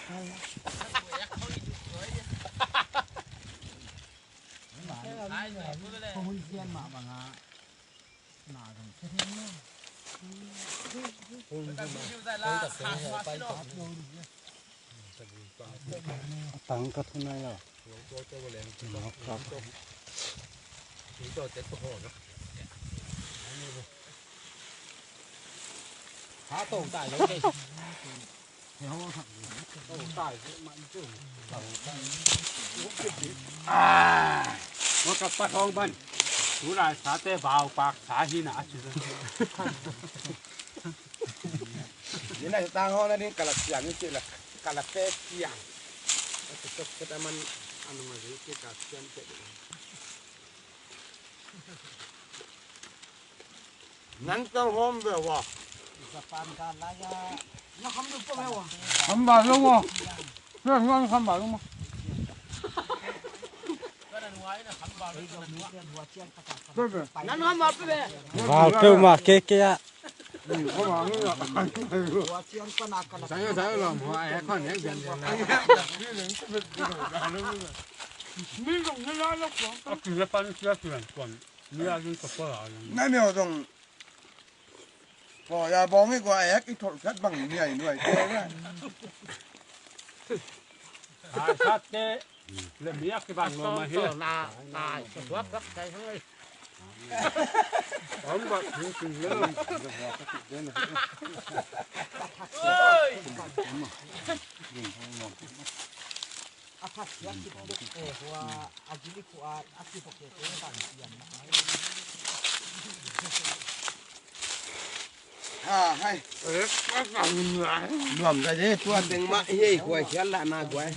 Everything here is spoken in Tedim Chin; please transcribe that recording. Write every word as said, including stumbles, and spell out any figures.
A tang ka thu nai lo. Tua ka pat hong ban. Tulai sate bau pak sa hi na a ci. Ni na tang hong na ding kalak siang ni ci la kalak te siang. Atu tok kata man anu ma zi ki ka siang te. Nan tang hong be wa. Kham ba lo ma. Nan kham ba lo ma. Nan kham ba lo ma. Val peuh mah keikei ah. Nai myo zong. Ko ya bawng i kua ek i tholh khat bang ni ai nuai te na. Ai sate le mi a kibang lo ma hi. Na na suak rak kai hang ai. Om ba ting ting le. Oi. A khat sia kip dek e hua a gili khu a a kip ok e ban siam na ai. Ha hai. Nuam ka je tuan deng mah hei kuai sial la na guai.